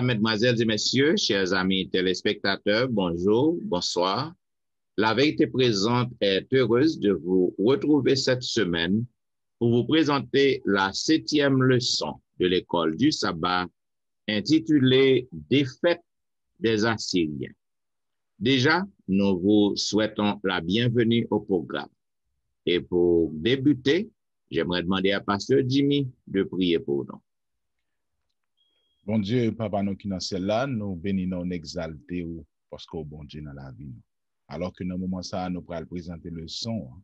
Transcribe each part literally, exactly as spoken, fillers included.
Mesdames, Mesdemoiselles et Messieurs, chers amis téléspectateurs, bonjour, bonsoir. La Vérité Présente est heureuse de vous retrouver cette semaine pour vous présenter la septième leçon de l'école du sabbat intitulée Défaite des Assyriens. Déjà, nous vous souhaitons la bienvenue au programme. Et pour débuter, j'aimerais demander à Pasteur Jimmy de prier pour nous. Bondye, Papa nou ki nan syèl la, nou beni non w, nou egzalte w, paske w Bondye nan lavi nou. Alò ke nan moman sa a, nou pral prezante leson an,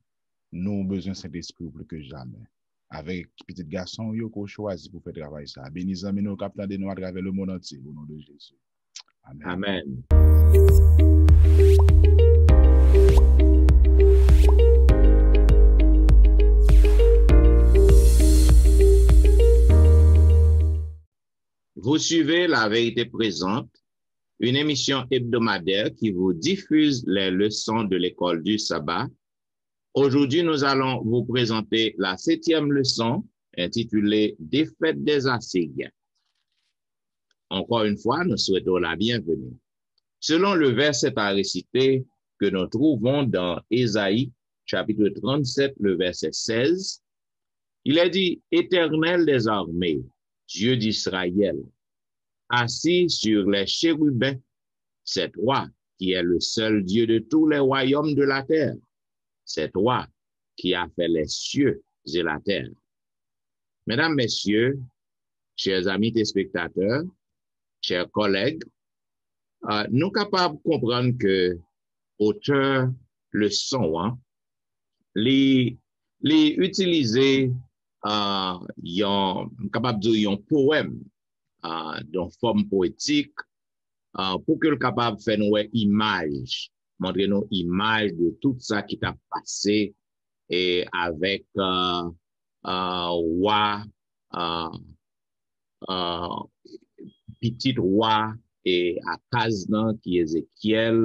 nou bezwen Sentespri w plis ke jamè. Avèk pitit gason w yo ke w chwazi pou fè travay sa a. Beni zanmi nou k ap tande nou atravè lemonn antye, o non de Jezi. Amen. Amen. Vous suivez La Vérité Présente, une émission hebdomadaire qui vous diffuse les leçons de l'école du sabbat. Aujourd'hui, nous allons vous présenter la septième leçon intitulée Défaite des Assyriens. Encore une fois, nous souhaitons la bienvenue. Selon le verset à réciter que nous trouvons dans Ésaïe, chapitre trente-sept, le verset seize, il est dit, Éternel des armées, Dieu d'Israël, assis sur les chérubins, c'est toi qui es le seul Dieu de tous les royaumes de la terre. C'est toi qui as fait les cieux et la terre. Mesdames, Messieurs, chers amis téléspectateurs, chers collègues, euh, nou kapab konprann ke otè leson an, li, li itilize uh, yon, m kapab di yon powèm uh, yon fòm poetik uh, pou ke l kapab fè nou wè imaj, montre nou imaj de tout sa ki t ap pase e avèk uh, uh, wa uh, uh, pitit wa e Akaz nan ki Ezekyèl,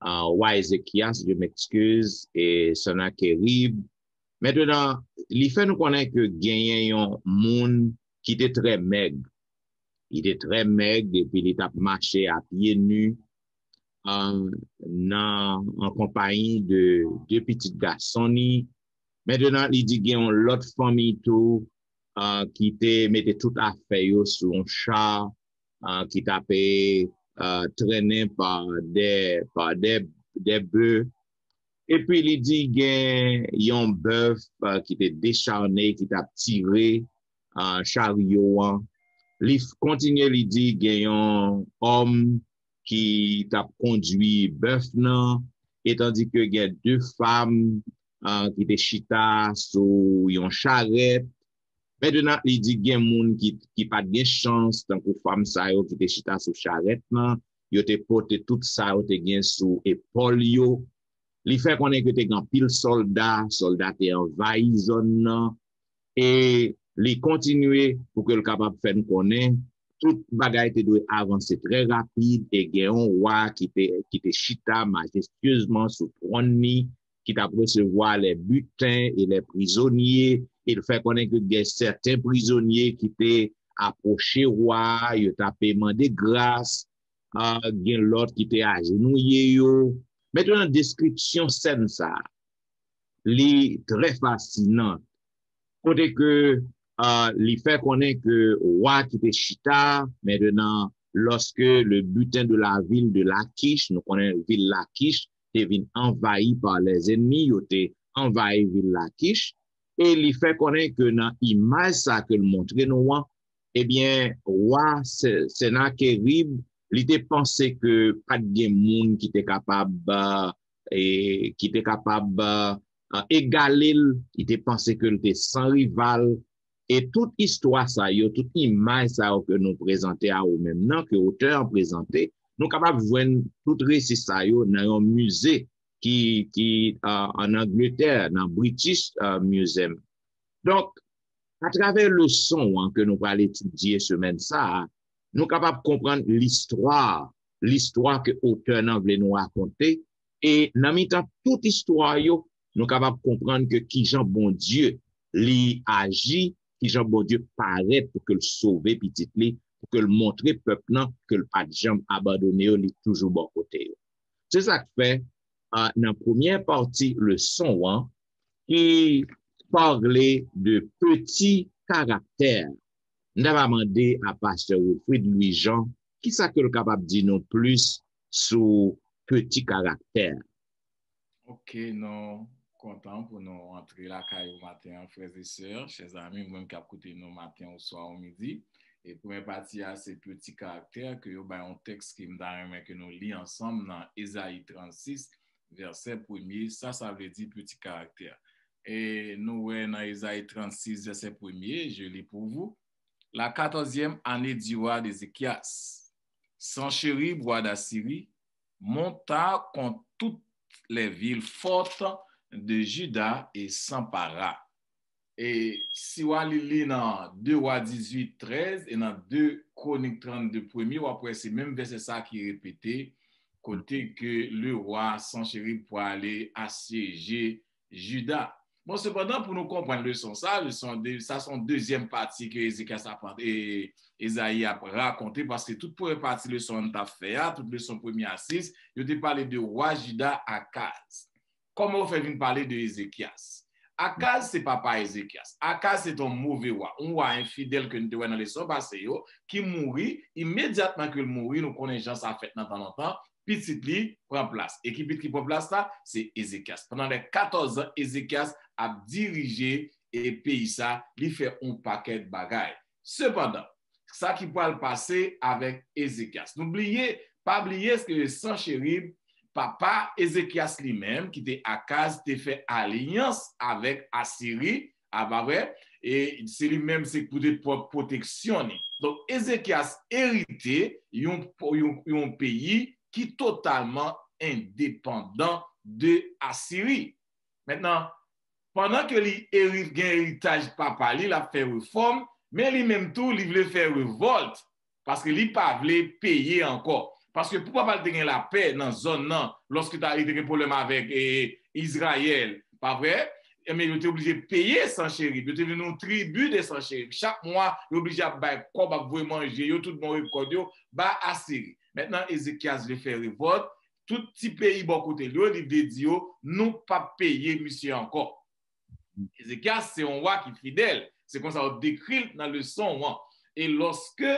uh, wa Ezekyas, je m'excuse, e Sannakerib. Mentenan, li fè nou konnen ke genyen yon moun ki te trè mèg. Li te trè mèg epi li t ap mache a pye ni uh, nan an konpayi de de pitit gason ni. Mentenan, li di gen yon lòt fanmi tou uh, ki te mete tout afè yo sou yon cha uh, ki t ape uh, trennen pa de, pa de, de be. Epi li di gen yon bèf uh, ki te decharne, ki t ap tire uh, charyo an. Li kontinye li di gen yon òm ki t ap kondwi bèf nan, etandike gen de fam uh, ki te chita sou yon charèt. Mentenan, li di gen moun ki, ki pa t gen chans, tankou fam sa yo ki te chita sou charèt nan, yo te pote tout sa yo te gen sou epòl yo. Li fè konnen ke te gen anpil sòlda, sòlda te anvayi zòn nan, e li kontinye pou ke l kapab fè n konnen tout bagay te dwe avanse trè rapid e gen yon wa ki te, ki te chita majestyezman sou twòn ni, ki t ap resevwa lè biten e lè prizonye, e l fè konnen ke gen sèten prizonye ki te apwoche wa a, yo t ape mande gras, uh, gen lòt ki te ajenouye yo. Mentenan, deskripsyon sèn sa a, li trè fasinan. Kote ke uh, li fè konnen ke wa ki te chita, mentenan, lorsque le butin de la ville de Lachish, nou konnen vil Lachish te vin anvayi pa lèzenmi, yo te anvayi vil Lachish, e li fè konnen ke nan imaj sa ke l montre nou an, ebyen, wa Senakerib, li te panse ke pa t gen moun ki te kapab, e, ki te kapab egale l, li te panse ke l te san rival. E tout istwa sa yo, tout imaj sa yo ke nou prezante a ou menm nan, ke otè an prezante, nou kapab jwenn tout resi sa yo nan yon mize ki, ki uh, an Angletè, nan British uh, Museum. Donk, atravè leson an ke nou pral etidye semèn sa a, nou kapab konprann listwa, listwa ke otè nan vle nou rakonte, e nan mitan tout istwa yo, nou kapab konprann ke kijan Bondye li aji, kijan Bondye parèt pou ke l sove pitit li pou ke l montre pèp nan ke l pa t janm abandone yo, li toujou bò kote yo. Se sa k fè, a, nan premyè pati leson an, ki pale de peti karaktè, m ta va mande a pastè Wilfrid Louis Jean, kisa ke l kapab di nou plis sou peti karaktè? Ok, nou kontan pou nou antre lakay ou maten an, frè e sè, chè zami, ou menm k ap koute nou maten, oswa ou midi. E premyè pati a, se peti karaktè, ke yo bay yon tèks ke m ta renmen ke nou li ansanm nan Ezayi trannsis, vèsè premye, sa, sa vle di peti karaktè. E nou wè nan Ezayi trannsis, vèsè premye, je lis pour vous. La quatorzième année du roi d'Ézéchias, Sanchérib, roi d'Assyrie, monta contre toutes les villes fortes de Juda et s'empara. E si w al li nan de Wa dizuit trèz e nan de Kwonik trannde premye, w ap wè se menm vèsè sa ki repete, kote ke le roi Sanchérib prale asyeje Jida. Bon, sepandan, pou nou konprann leson sa, leson de, sa se yon dezyèm pati ke Ezekyas ap, e, Ezayi ap rakonte, paske tout premye pati leson an t ap fè a, tout leson premye a sis, yo te pale de wa Jida Akaz. Kòman yo fè vin pale de Ezekyas? Akaz se papa Ezekyas. Akaz se te yon move wa, yon wa enfidèl ke nou te wè nan leson pase yo, ki mouri, imedyatman ke l mouri, nou konnen jan sa fèt nan tan lontan, pitit li pran plas. E ki pitit ki pran plas la? Se Ezekyas. Pandan lè katòz an, Ezekyas ap dirije e peyi sa, li fè yon pakèt bagay. Sepandan, sa ki pral pase avèk Ezekyas? Nou bliye, pa bliye ke Sancherib, papa Ezekyas li menm, ki te Akaz, te fè alyans avèk Asiri, a pa vre? E se li menm se pou te pran pwoteksyon li. Donk, Ezekyas erite yon, yon, yon peyi ki totalman endepandan de Asiri. Mentnan, pandan ke li eri-, gen eritaj papa li, l ap fè refòm, men li menm tou, li vle fè revòlt, paske li pa vle peye ankò. Paske pou papa l te gen lapè nan zòn nan, lòske ta, li te gen pwoblèm avèk, e, Izrayèl, pa vre? Ebyen, yo te oblije peye Sancherib. Yo te vin yon tribi de Sancherib. Chak mwa, yo oblije ap bay kòb, ap voye manje yo, tout bon rekòt yo, ba Asiri. Mentnan, Ezekyas vle fè revòlt. Tout ti peyi bò kote l yo, li vle di yo, nou p ap peye misye ankò. Ezekyas se yon wa ki fidèl. Se konsa yo dekri l nan leson an. E lòske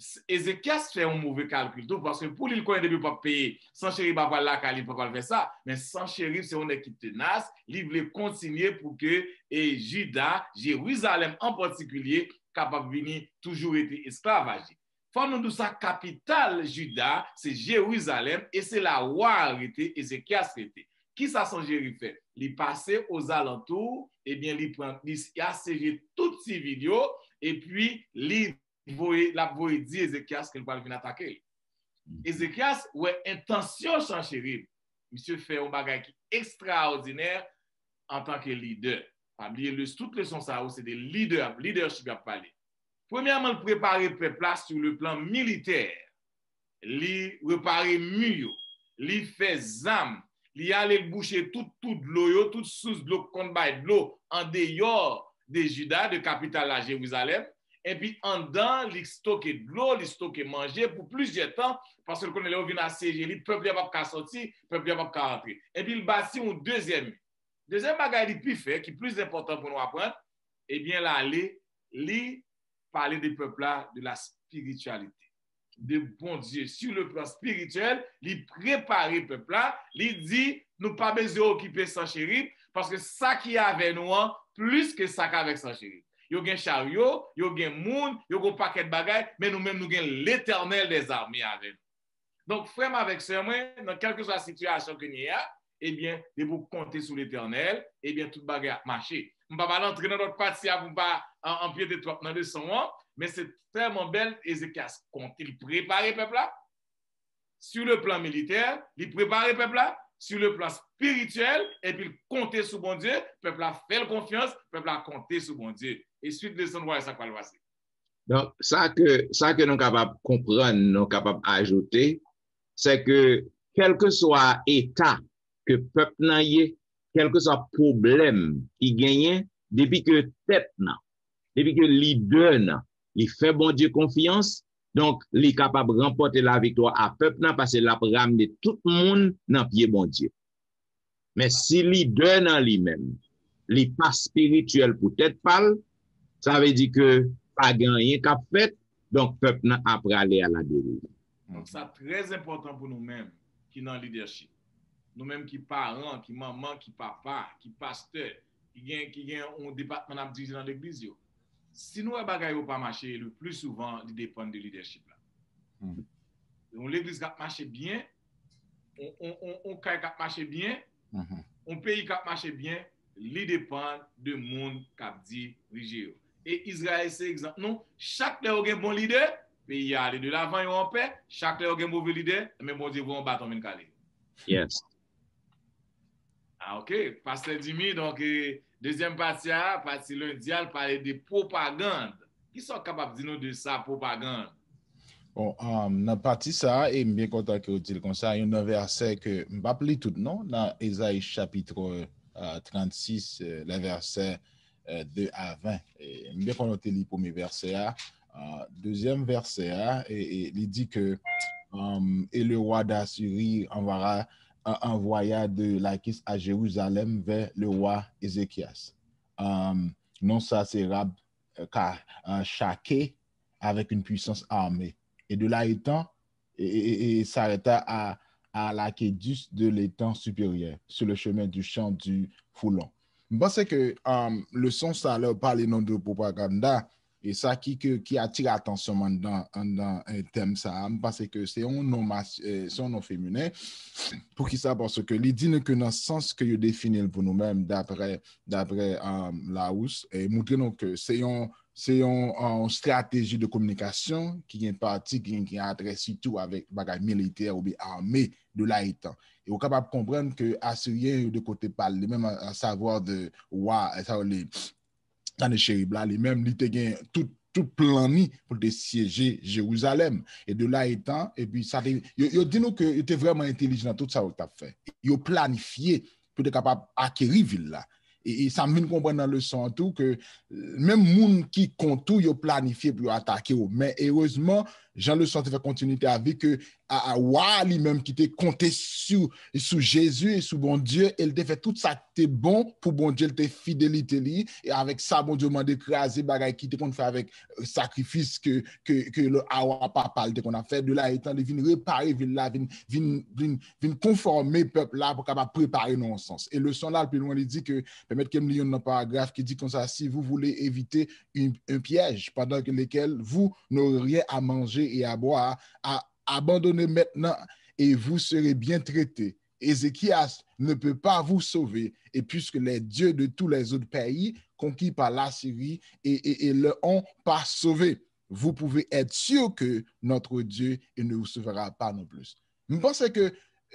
S-, Ezekyas fè yon move kalkil tou, paske pou li, l konnen depi yo p ap peye, Sancherib pa pral lakay li, li pa pral fè sa. Men Sancherib se yon nèg ki tenas, li vle kontinye pou ke, e, Jida, Jerizalèm an patikilye, kapab vini toujou rete esklav a Jida. Fò nou di w sa, kapital Jida, se Jerizalèm, e se la wa a rete, Ezekyas rete. Kisa Sancherib fè? Li pase ozalantou, ebyen, li pran, li asyeje tout ti vil yo, epi li voye, l ap voye di Ezekyas ke l pral vin atake l. Ezekyas wè entansyon Sancherib. Misye fè yon bagay ki ekstraòdinè antanke lidè. Pa bliye, le, tout leson sa yo, se de lidè, lidèchip y ap pale. Premyèman, l prepare pèp la sou le plan militè. Li repare mi yo. Li fè zam. Li ale, l bouche tout twou dlo yo, tout sous dlo k konn bay dlo andeyò de Jida, de kapital la, Jerizalèm. Epi anndan, li stoke dlo, li stoke manje pou plizyè tan, paske l konnen lè yo vin asyeje li, pèp li a p ap ka sòti, pèp li a p ap ka rantre. Epi l bati yon dezyèm. Dezyèm bagay li pi fè, ki plis enpòtan pou nou aprann, ebyen, l ale, li pale de pèp la, de la spirityalite, de Bondye. Sur le plan spirituel, li prepare pèp la, li di, nou pa bezwen okipe Sancherib, paske sa ki avè nou an, plis ke sa k avèk Sancherib. Yo gen charyo, yo gen moun, yo gen yon pakèt bagay, men nou menm nou gen Letènèl dèzame avè nou. Donk, frè m avèk sè mwen, nan kèlkeswa sitiyasyon ke n ye a, ebyen, depi w konte sou Letènèl, ebyen, tout bagay ap mache. M pa pral antre nan lòt pati a pou m pa an-, anpyete twòp nan leson an, men se tèlman bèl, Ezekyas konte, li prepare pèp la, sur le plan militaire, li prepare pèp la, sur le plan spirituel, epi l konte sou Bondye, pèp la fè l konfyans, pèp la konte sou Bondye. E swit leson, nou wè sa k pral pase. Donk, sa ke, sa ke nou kapab konprann, nou kapab ajoute, se ke kèlkeswa eta ke pèp nan ye, kèlkeswa pwoblèm ki genyen, depi ke tèt nan, depi ke lidè nan, li fè Bondye konfyans, Donk, li kapab ranpòte laviktwa a pèp nan, paske l ap ramne tout moun nan pye Bondye. Men si lidè nan li menm, li pa espirityèl pou tèt pa l, sa vle di ke pa gen anyen k ap fèt, donk pèp nan ap prale a la deriv. Donk sa trè enpòtan pou nou menm ki nan lidèchip. Nou menm ki paran, ki manman, ki papa, ki pastè, ki gen ki gen yon depatman n ap dirije nan legliz yo. Si nou wè bagay yo pa mache, le pli souvan li depann de lidèchip la. Yon legliz k ap mache byen, yon kay k ap mache byen, yon peyi k ap mache byen, li depann de moun k ap dirije yo. E Izrayèl se egzanp nou. Chak lè yo gen bon lidè, peyi a ale de lavan, yo anpè. Chak lè yo gen move lidè, men Bondye voye yon baton vin kale yo. Yes. Ah, ok. Pastè Jimmy, donk, eh, dezyèm pati a, pati lendi a, l pale de pwopagann. Kisa w kapab di nou de sa, pwopagann? Bon, um, nan pati sa, e m byen kontan ke w di l konsa, yon nan vèsè ke m p ap li tout non, nan Ezayi chapit uh, trannsis, uh, le vèsè uh, de a ven. E m byen kontan w te li premye vèsè a. Uh, dezyèm vèsè a, e, e, li di ke um, et le roi d'Assyrie enverra envoya de Lakis à Jérusalem vers le roi Ézéchias. Um, non sa se Rab ka uh, chake avec une puissance armée. Et de là étant, et, et, et s'arrêta à, à l'aqueduc de l'étang supérieur, sur le chemin du champ du Foulon. M panse ke um, leson sa lè w pale nan de pwopaganda, e sa ki, ki, ki atire atansyon m anndan, anndan tèm sa a, m panse ke se yon non, se yon non feminen. Poukisa? Paske li di nou ke nan sans ke yo defini l pou nou menm, dapre, dapre um, Larousse, e moutre nou ke se yon se yon, yon strateji de kominikasyon ki gen pati ki gen atrè sitou avèk bagay militè oubyen ame de la etan. E ou kapab konprann ke Asiryen yo de kote pa l, li menm a savwa de wa, sa yo le Sanechérib la, li menm li te gen tout tout plan ni pou l te syeje Jerizalèm. E de la etan, epi sa te, yo, yo di nou ke yo te vrèman entelijan nan tout sa yo t ap fè. Yo planifye pou te kapab akeri vil la. E, e sa m vin konprann nan leson an tou ke menm moun ki kont ou yo planifye pou yo atake w. Men erezman, jan leson an te fè kontinite a, vi ke a, a, wa a li menm ki te konte sou, sou Jezi e sou Bondye, e l te fè tout sa k te bon pou Bondye, l te fidelite li, e avèk sa Bondye mande kraze bagay ki te konn fè avèk sakrifis ke, ke, ke le awa papa l te konn ap fè. De la etan, li vin repare vil la, vin, vin, vin, vin konfòme pèp la pou kapab prepare nan yon sans. E leson la, pi lwen, li di ke, pèmèt ke m li yon nan paragraf ki di konsa, si vous voulez éviter un, un piège pendant que lequel vous n'aurez rien à manger et à boire, à, abandonnez maintenant et vous serez bien traités. Ézéchias ne peut pas vous sauver, et puisque les dieux de tous les autres pays conquis par l'Assyrie et, et, et le ont pas sauvé, vous pouvez être sûr que notre Dieu il ne vous sauvera pas non plus. M panse ke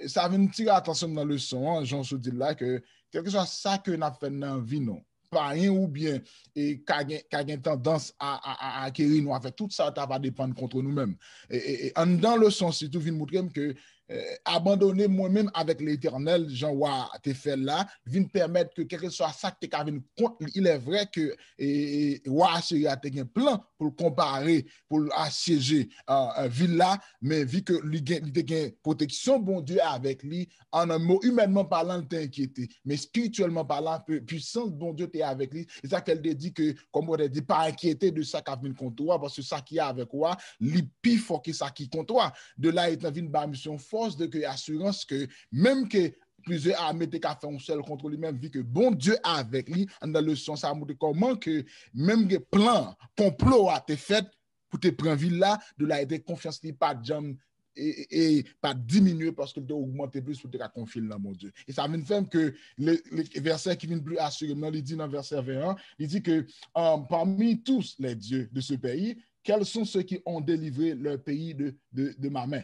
sa vin tire atansyon m nan leson an, jan w sot di l la, ke kèlkeswa sa ke n ap fè nan vi nou, payen oubyen e ka gen, ka gen tandans a, a, a akeri nou, a fè tout sa ta va depann kont nou menm. E, e, e anndan leson sitou vin moutre m ke eh, abandone mwen menm avèk Letènèl, jan wa a te fè l la, vin pèmèt ke kèlkeswa sa k te ka vin kont li, il est vrai ke eh, wa Asiri a te gen plan pou l konpare, pou l asyeje eh, eh, vil la, men vi ke li, gen, li te gen pwoteksyon Bondye avèk li, an mo, imènman palan, li te enkyete, men espirityèlman palan, pi- pwisans Bondye te avèk li. E sa fè l te di ke, kòm ou te di, pa enkyete de sa k ap vin kont ou a, paske sa ki avèk ou a, li pi fò ke sa ki kont ou a. De la etan, vin ba misye yon fòs de ke asirans ke menm ke plizyè ame te ka fè yon sèl kont li, men vi ke Bondye avèk li, anndan leson sa a moutre kòman ke menm gen plan, konplo a te fèt pou te pran vil la, de la etan konfyans li pa t janm e, e, e pa t diminye paske l te ogmante plis pou te ka konfye l nan Bondye. E sa vin fè m ke le, le vèsè ki vin pli asire m nan, li di nan vèsè ven an, li di ke um, parmi tous les dieux de ce pays, quels sont ceux qui ont délivré leur pays de, de, de ma main?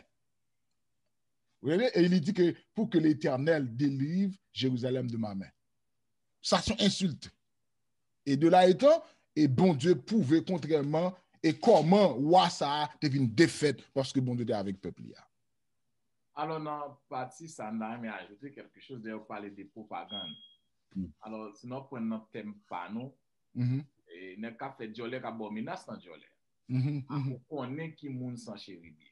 Vous voyez? Et il dit que pour que l'Éternel délivre Jérusalem de ma main. Sa se yon ensilt. E de la etan, e Bondye pwouve kontrèman e kòman wa sa a te vin defèt paske Bondye te avèk pèp li a. Alò, nan pati sa, m ta renmen ajoute kèlke choz, dayè w pale de pwopagann. Alò, si n ap pran nan tèm pa nou, e nèg k ap fè djòlè k ap ba w menas nan djòlè. Mhm, mhm. Ou konnen ki moun Sancherib ye.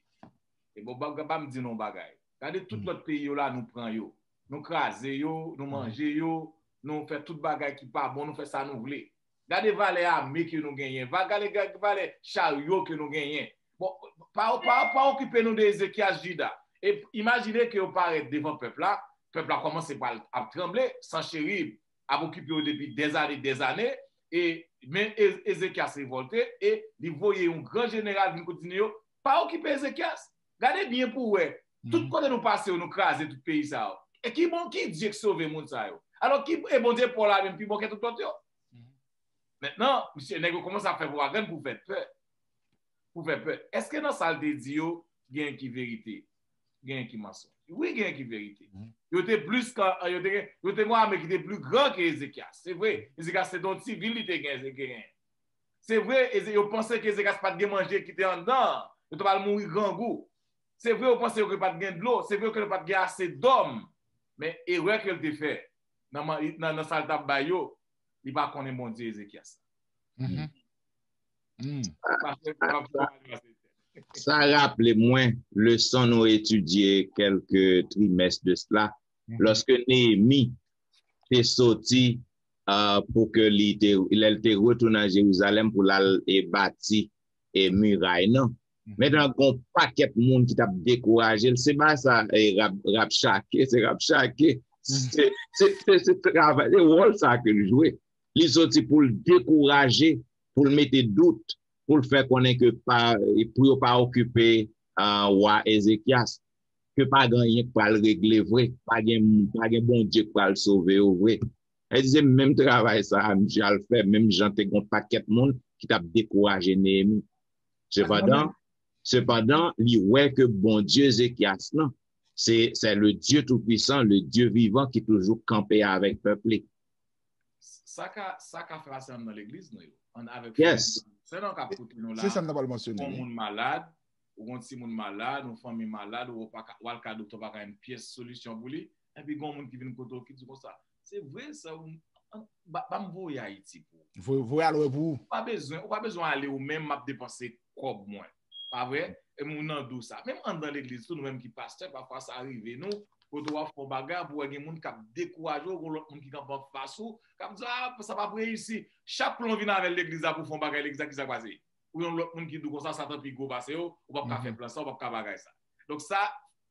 E bon, ba, ba m di nou yon bagay. Gade tout lòt peyi yo la, nou pran yo. Nou kraze yo, nou manje yo, nou fè tout bagay ki pa bon, nou fè sa nou vle. Gade valè ame ke nou genyen. Va, gade, gade valè charyo ke nou genyen. Bon, pa, pa, pa okipe nou de Ezekyas Jida. E imajine ke yo parèt devan pèp la, pèp la kòmanse pral ap tranble, Sancherib ap okipe yo depi dèzane, dèzane, e, men E-, Ezekyas revòlte, e li voye yon gran jeneral vin kote li di yo, pa okipe Ezekyas. Gade byen pou w wè, tout kote nou pase yo, nou kraze tout peyi sa yo. E ki bon, ki Dye k sove moun sa yo? Alò, ki, e Bondye pa w la menm pi bon ke tout lòt yo? Mentnan, misye, nèg yo kòmanse ap fè pwopagann pou fè pè. Pou fè pè. Èske nan sa l te di yo, genyen ki verite? Genyen ki mansonj? Wi, genyen ki verite. Yo te plis ka, yo te gen, yo te gen yon ame ki te pli gran ke Ezekyas. Se vre, Ezekyas se te yon ti vil li te gen, genyen. Se vre, Eze-, yo panse ke Ezekyas pa t gen manje ki te anndan. Yo t ap al mouri grangou. Se vre, yo panse yo ke pa t gen dlo. Se vre ke yo pa t gen ase dòm. Men erè ke l te fè nan, nan, nan sa l t ap bay yo, li pa konnen Bondye Ezekyas. Mhm. Mm. Pastè, pastè, sa raple mwen leson nou etidye kèlke trimès de sla, lòske Neyemi te soti, ah, pou ke li te, lè l te retounen an Jerizalèm pou l al e bati e miray nan. Mentnan, gen yon pakèt moun ki t ap dekouraje l. Se pa sa, e, Rab-, Rabchake, se Rabchake. Se, se, se, se travay, se wòl sa ke l jwe. Li soti pou l dekouraje, pou l mete dout, pou l fè konnen ke pa, pou yo pa okipe, ah, wa Ezekyas, ke pa gen anyen k pral regle vre, pa gen, pa gen Bondye k pral sove yo vre. Sa vle di se menm travay sa a misye al fè, menm jan te gen yon pakèt moun ki t ap dekouraje Neyemi. Sepandan, sepandan, li wè ke Bondye Ezekyas lan, se, c'est le Dieu Tout-Puissant, le Dieu vivant ki toujou kanpe avèk pèp li. Sa ka, sa ka fè pase anndan legliz nou yo. Anndan avèk frè, sè nou k ap koute nou la. Se sa m ta pral mansyone. Yon moun malad, ou gon timoun malad, yon fanmi malad, ou pa ka, w al ka doktè, w pa ka jwenn pyès solisyon pou li. Epi gon moun ki vin kote w ki di konsa, se vre sa, ou, an, ba, ba m voye Ayiti pou ou. Voye, voye al wè pou ou. Ou pa bezwen, ou pa bezwen ale ou menm, m ap depanse kòb mwen. Pa vre? E moun nan di w sa. Menm anndan legliz tou, nou menm ki pastè, pafwa sa rive nou, kote w ap fè yon bagay, pou wè gen moun k ap dekouraje w, gon lòt moun ki kanpe anfas ou, k ap di, a, sa p ap reyisi. Chak plan w vin avè l legliz la pou w fè yon bagay legliz la, ki sa k pase? Ou yon lòt moun ki di w konsa, Satan pi gwo pase w, ou p ap ka fè plan sa, ou p ap ka bagay sa. Donk sa,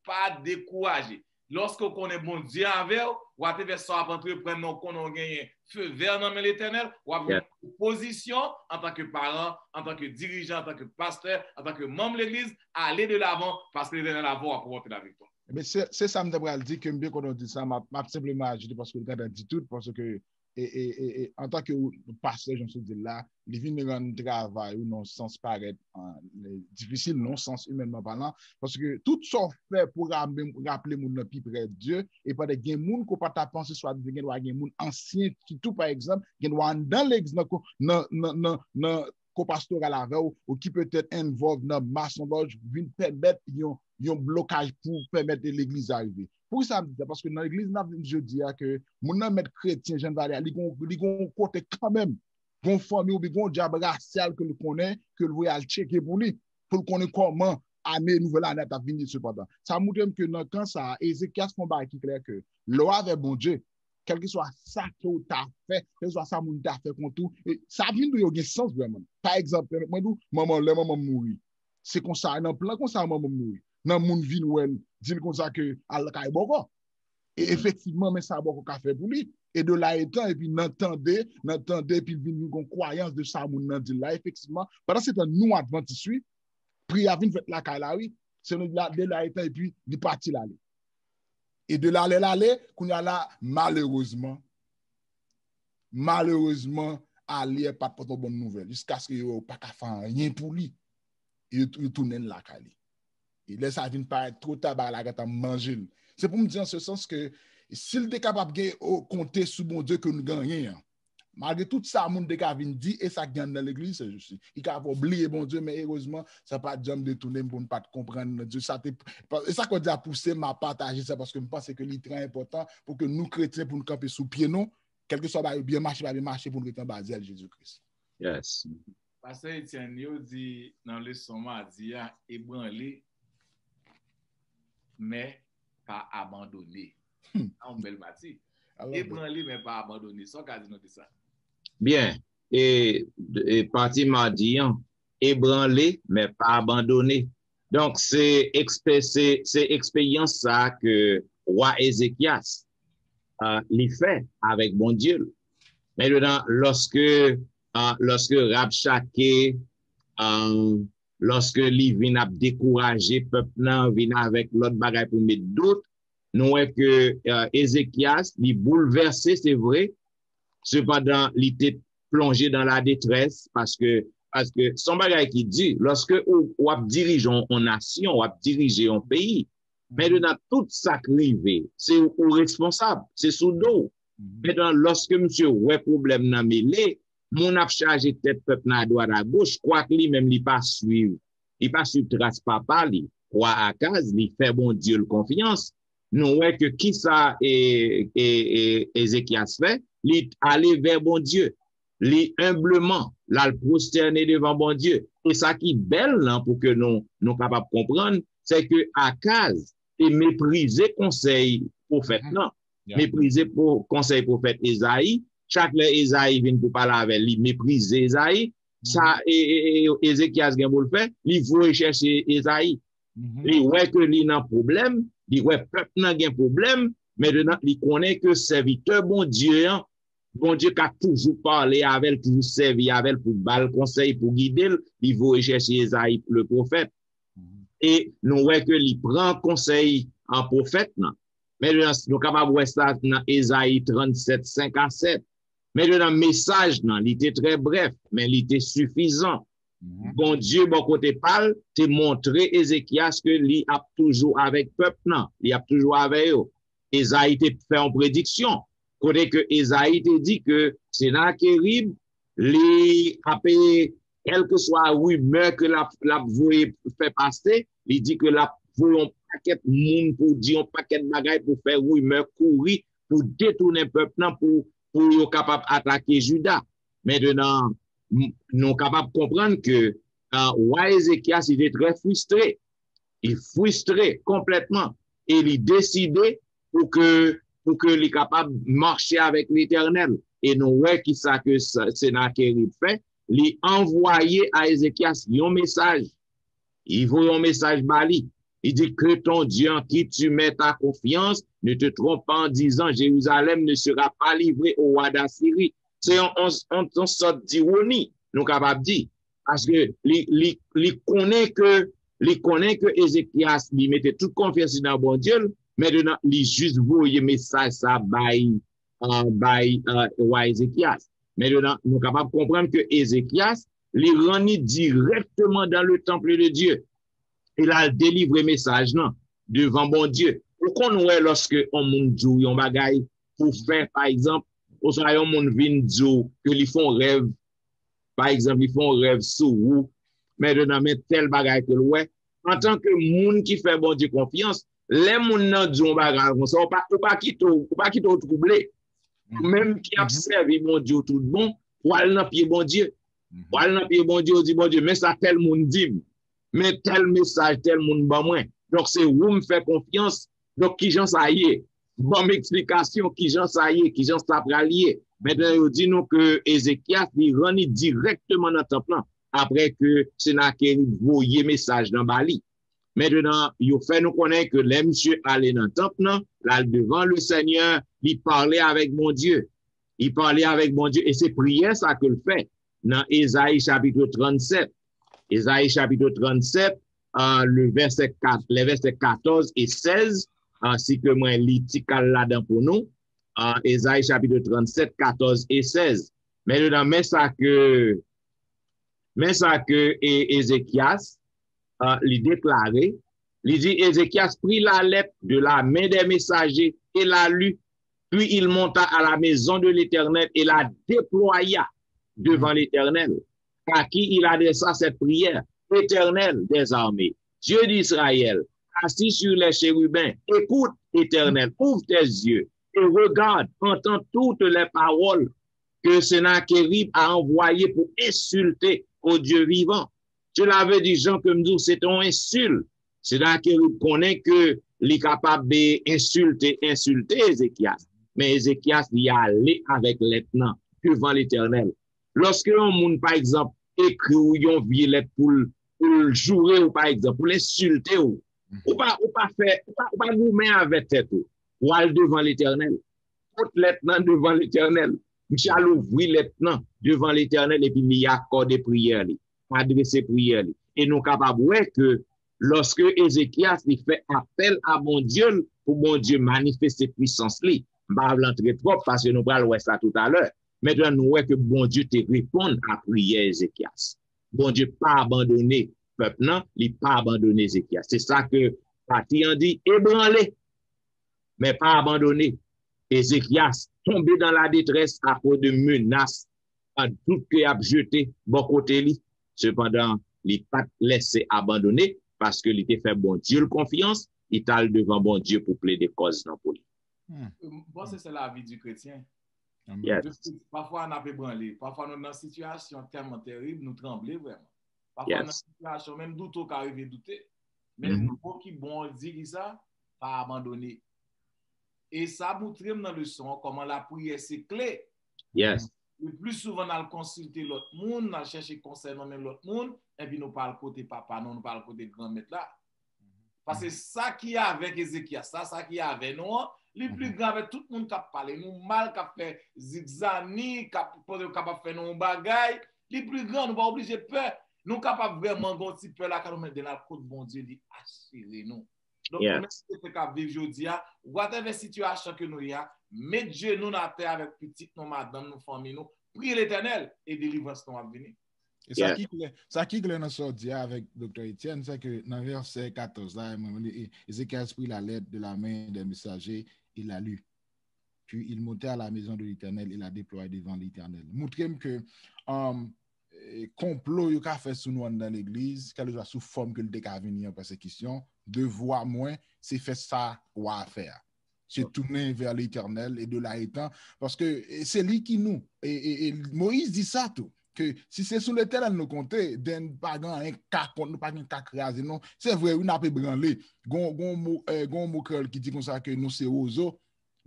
pa dekouraje. Lòske w konnen Bondye avè w, whatever sa w ap antreprann nan, w konnen w genyen feu vert nan men Letènèl, w ap jwenn opozisyon antanke paran, antanke dirijan, antanke pastè, antanke manm legliz, ale de lavan, paske Letènèl avè w, w ap ranpòte laviktwa. Ebyen, se, se sa m te pral di, ke m byen kontan w di sa, m ap, m ap senpleman ajoute, paske w gentan di tout, paske e, e, e, e, antanke pastè, jan w sot di l la, li vin rann travay ou nan yon sans parèt, an, difisil, nan yon sans imènman palan, paske tout sa w fè pou raple, raple moun nan pi prè Dye, e pandan gen moun ke w pa ta panse, swadizan gen dwa gen moun ansyen, sitou pa egzanp, gen dwa anndan legliz nan, nan, nan, nan, nan kò pastoral avè w, ou ki petèt involve nan masonlòj, vin pèmèt yon, yon blokaj pou pèmèt legliz la rive. Poukisa m di sa? Paske nan legliz n ap viv jodi a ke moun nan mèt kretyen, jan n pale a, li gon, li gon kote kanmenm. Gon fanmi oubyen gon dyab rasyal ke l konnen, ke l voye al tcheke pou li, pou l konnen kòman ane, nouvèl ane a t ap vini sepandan. Sa montre m ke nan kan sa a, Ezekyas fè yon bagay ki klè ke lè w avèk Bondye, kèlkeswa sa ke w ta fè, kèlkeswa sa moun ta fè kont ou, e sa ap vin tou yo gen sans vrèman. Pa egzanp, pèmèt mwen di w, manman, lè manman m mouri, se konsa, nan plan konsa manman m mouri. Nan moun vin wè l, di l konsa ke al kay bòkò. E efektivman, men sa bòkò ka fè pou li. E de la etan, epi nan tande, nan tande, epi vin gen yon kwayans de sa moun nan di l la, efektivman. Pandan se tan, nou advantis, wi, priyè a vin fèt lakay la, wi. Se nou la, de la etan, epi li pati l ale. E de l ale, l ale, kounye a la, malerezman, malerezman, ale a pa t pote yon bòn nouvèl, jiskaske yo pa ka fè anyen pou li. E yo, yo tounen l lakay li. E lè sa vin parèt twò ta, bagay la gentan manje l. Se pou m di an se sans ke si l te kapab gen, o, konte sou Bondye ke nou genyen an, malgre tout sa moun te ka vin di, e sa k gen anndan legliz, se jis li ka fè w bliye Bondye, men erezman, sa pa t janm detounen m pou m pa t konprann Dye. Sa te, e sa k di a pouse m a pataje sa, paske m panse ke li trè enpòtan pou ke nou kretyen, pou nou kanpe sou pye nou, kèlkeswa bagay yo byen mache, pa byen mache, pou nou rete anba zèl Jezi Kris. Yes. Pastè Etienne, yo di nan leson madi a, ebranle, men pa abandone. Hmm. Sa yon bèl pati. I love it. Ebranle, men pa abandone. Sa w ka di nou de sa? Byen. E, e pati madi an, ebranle, men pa abandone. Donk, se ekspe- se se eksperyans sa a ke wa Ezekyas, ah, li fè avèk Bondye l. Mentnan, lòske, ah, lòske Rabchake, ah, lòske li vin ap dekouraje pèp nan, vin avèk lòt bagay pou met dout, nou wè ke, ah, Ezekyas, li boulvèse, se vre, sepandan, li te plonje dan la detrès, paske, paske se yon bagay ki di, lòske ou, w ap dirije yon, yon nasyon, w ap dirije yon peyi, mentnan, tout sa k rive, se ou, ou responsab, se sou do w. Mentnan, lòske misye wè pwoblèm nan mele, moun ap chaje tèt pèp nan adwat agoch, kwak li menm li pa swiv, li pa swiv tras papa li, wa Akaz, li fè Bondye l konfyans. Nou wè ke kisa e, e, e, Ezekyas fè, li ale vè Bondye, li enbleman, l al pwostène devan Bondye. E sa ki bèl lan pou ke nou, nou kapab konprann, se ke Akaz te meprize konsèy pwofèt lan, Yeah. meprize po- konsèy pwofèt Ezayi. Chak lè Ezayi vin pou pale avè l, li meprize Ezayi. Sa e, e, e, Ezekyas gen pou l fè, li voye chèche Ezayi. Mhm. Li wè ke li nan pwoblèm, li wè pèp nan gen pwoblèm, mentnan li konnen ke sèvitè Bondye an, Bondye ka toujou pale avè l, toujou sèvi avè l pou ba l konsèy, pou gide l, li voye chèche Ezayi le pwofèt. E nou wè ke li pran konsèy an pwofèt nan. Mentnan, nou kapab wè sa nan Ezayi trannsèt, senk a sèt. Mentnan, mesaj nan, li te trè brèf, men li te sifizan. Mhm. Bondye, bò kote pa l, te montre Ezekyas ke li ap toujou avèk pèp nan, li ap toujou avè yo. Ezayi te fè yon prediksyon, kote ke Ezayi te di ke Senakerib, li ap, kèlkeswa rimè ke l ap, l ap voye fè pase, li di ke l ap voye yon pakèt moun pou di yon pakèt bagay, pou fè rimè kouri, pou detounen pèp nan, pou, pou yo kapab atake Jida. Mentnan, m- nou kapab konprann ke, ah, wa Ezekyas, li te trè fristre. Li fristre konplètman. E li deside pou ke, pou ke li kapab mache avèk Letènèl. E nou wè kisa ke sa- Senakerib fè. Li anvwaye a Ezekyas yon mesaj. Li voye yon mesaj ba li. Li di, que ton Dieu en qui tu mets ta confiance ne te trompe pas en disant, Jérusalem ne sera pas livré au roi d'Assyrie. Se yon, yon, yon, yon sòt dironi, nou kapab di. Paske li, li, li konnen ke, li konnen ke Ezekyas, li mete tout konfyans li nan Bondye l, mentnan, li jis voye mesaj sa bay, ah, bay, ah, wa Ezekyas. Mentnan, nou kapab konprann ke Ezekyas, li rann li dirèkteman dans le temple de Dieu. E l al delivre mesaj lan devan Bondye. Ou konn wè lòske yon moun di w yon bagay pou fè, pa egzanp, oswa yon moun vin di w ke li fè yon rèv, pa egzanp, li fè yon rèv sou ou, mentnan, men tèl bagay ke l wè. Antanke moun ki fè Bondye konfyans, lè moun nan di w yon bagay konsa, ou pa, ou pa kite w, ou pa kite w twouble. Ou menm ki ap sèvi Bondye w tout bon, pral nan pye Bondye. Pral nan pye Bondye, ou di, Bondye, men sa tèl moun di m. Men tèl mesaj tèl moun ban mwen. Donk, se ou m fè konfyans. Donk, kijan sa ye? Ban m eksplikasyon kijan sa ye, kijan sa pral ye. Mentnan, yo di nou ke Ezekyas, li rann li dirèkteman nan tanp lan, apre ke Senakerib voye mesaj lan ba li. Mentnan, yo fè nou konnen ke lè misye ale nan tanp lan, l al devan le Senyè, li pale avèk Bondye. Li pale avèk Bondye, e se priyè sa ke l fè nan Ezayi chapit trannsèt. Ezayi chapit trannsèt, ah, le vèsè kat, le vèsè katòz e sèz, ah, si ke mwen li ti kal ladan pou nou. Ah, Ezayi chapit trannsèt, katòz e sèz. Mentnan, men sa ke, men sa ke e, Ezekyas, ah, li deklare, li di, Ézéchias prit la lettre de la main des messagers et la lut. Puis il monta à la maison de l'Éternel et la déploya devant l'Éternel, à qui il adressa cette prière. Éternel des armées, Dieu d'Israël, assis sur les chérubins, écoute, Éternel, ouvre tes yeux et regarde, entends toutes les paroles que Sennacherib a envoyées pour insulter au Dieu vivant. Cela veut dire, jan ke m di w, se te yon ensil. Senakerib konnen ke li kapab ensilte, ensilte Ezekyas. Men Ezekyas, li ale avèk lèt nan devan Letènèl. Lòske yon moun, pa egzanp, ekri w yon vye lèt pou l, pou l joure w, pa egzanp, pou l ensilte w, ou pa, ou pa fè, ou pa, ou pa goumen avè tèt ou. Ou al devan Letènèl. Pot lèt nan devan Letènèl. Misye al ouvri lèt nan devan Letènèl epi li akòde priyè li, adrese priyè li. E nou kapab wè ke lòske Ezekyas li fè apèl a Bondye l pou Bondye manifeste pwisans li, m pa vle antre twòp paske nou pral wè sa toutalè. Mentnan nou wè ke Bondye te reponn a priyè Ezekyas. Bondye pa abandone pèp nan, li pa abandone Ezekyas. Se sa ke pati an di, ebranle, men pa abandone. Ezekyas tonbe dans la détresse à cause de menaces, an dout ke y ap jete bò kote li. Sepandan, li pa t lèse abandone, paske li te fè Bondye l konfyans, li t al devan Bondye pou plede kòz nan pou li. M panse se lavi di kretyen. Pafwa n ap ebranle, pafwa nou nan sitiyasyon tèlman terib, nou tranble vrèman. Pafwa nan sitiyasyon, menm doute w ka rive doute. Men mo ki bon an di ki sa? Pa abandone. E sa moutre m nan leson an kòman lapriyè se kle. Yes. Le pli souvan n al konsilte lòt moun, n al chèche konsèy nan men lòt moun, epi nou pa al kote papa nou, nou pa al kote granmèt la. Paske sa ki avèk Ezekyas la, sa ki avè nou an, li pli gran avèk tout moun k ap pale nou mal, k ap fè zigzani, k ap, k ap fè nou yon bagay, li pli gran, nou pa oblije pè. Nou kapab vrèman gen yon ti pè lakay nou, men lè n al kot Bondye, li asire nou. Donk, nou menm kretyen k ap viv jodi a, whatever sitiyasyon ke nou ye a, met jenou n atè avèk pitit nou, madanm nou, fanmi nou, priye Letènèl e delivrans nou ap vini. E sa ki klè, sa ki klè nan sa w di a avèk Doktè Etienne, se ke nan vèsè katòz la, mwen li, Ézéchias prit la lettre de la main d'un messager, il la lut. Puis il monta à la maison de l'Éternel et la déploya devant l'Éternel. Montre m ke um, konplo yo ka fè sou nou anndan legliz, kèlkeswa sou fòm ke l te ka vini an pèsekisyon, devwa mwen, se fè sa w a fè a. Se tounen vè Letènèl e de la etan, paske se li ki nou. E, e, e Moyiz di sa tou, ke si se sou Letènèl nou konte, then pa gen anyen k ka kont nou, pa gen ka kraze nou. Se vre, wi, n ap ebranle. Gon, gon mo, eh, gon mo kreyòl ki di konsa ke nou se wozo,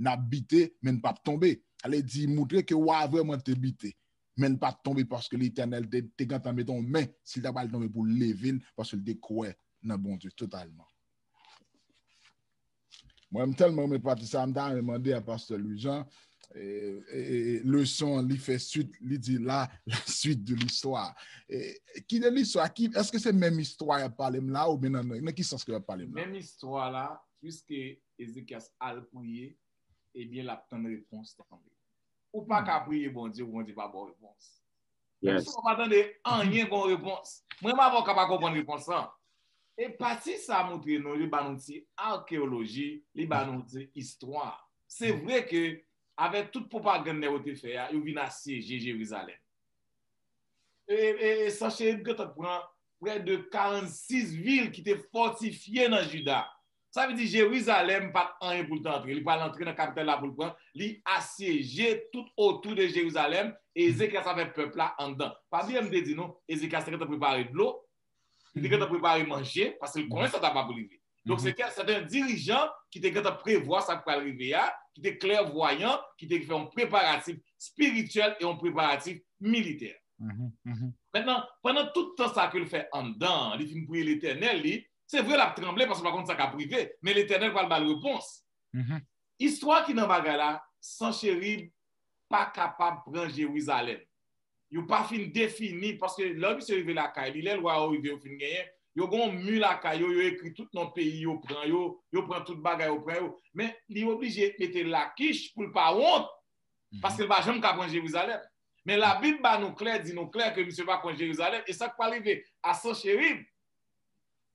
n ap bite, men n p ap tonbe. Ale di, moutre ke wa vrèman te bite, men l pa t tonbe paske Letènèl te, te gentan mete yon men, si l ta pral tonbe pou l leve l, paske l te kwè nan Bondye totalman. Mwen, m tèlman renmen pati sa, m ta renmen mande a pastè Louis Jean, e, e, e, leson an, li fè swit, li di la, la suite de l'histoire. E, ki de listwa? Ki, èske se menm istwa y ap pale m la, oubyen nan, nan, nan ki sans ke y ap pale m la? Menm istwa la, piske Ezekyas al priye, ebyen, l ap tann repons tanpri. Ou pa ka priye Bondye, Bondye pa ba w repons. Menm si w pa tande anyen gon repons. Mwen menm avè w ka pa konprann repons lan. E pati sa montre nou, li ba nou ti akeyoloji, li ba nou ti istwa. Se vre ke avèk tout pwopagann nèg yo te fè a, yo vin asyeje Jerizalèm. E, e, e Sancherib gentan pran prè de karannsis vil ki te fòtifye nan Jida. Sa vle di Jerizalèm pa t anyen pou l te antre. Li pral antre nan kapital la pou l pran. Li asyeje tout otou de Jerizalèm e Ezekyas avèk pèp la anndan. Pa bliye m te di nou, Ezekyas te gentan prepare dlo, li te gentan prepare manje, paske l konnen sa t ap ap rive. Donk, se te, se te yon dirijan ki te gentan prevwa sa k pral rive a, ki te klèvwayan, ki te fè yon preparatif espirityèl e yon preparatif militè. Mentnan, pandan tout tan sa ke l fè anndan an, li fin priye Letènèl, li, se vre l ap tranble paske l pa konn sa k ap rive, men Letènèl pral ba l repons. Istwa ki nan bagay la, Sancherib pa kapab pran Jerizalèm. Yo pa fin defini, paske lè misye rive lakay li, lè lwa yo rive yo fin genyen, yo gen yon mi lakay yo, yo ekri tout non peyi yo pran yo, yo pran tout bagay yo pran yo. Men li oblije mete lakich pou l pa wont, paske l pa janm ka pran Jerizalèm. Men Labib ba nou klè, di nou klè ke misye pa pran Jerizalèm, e sa k pral rive a Sancherib,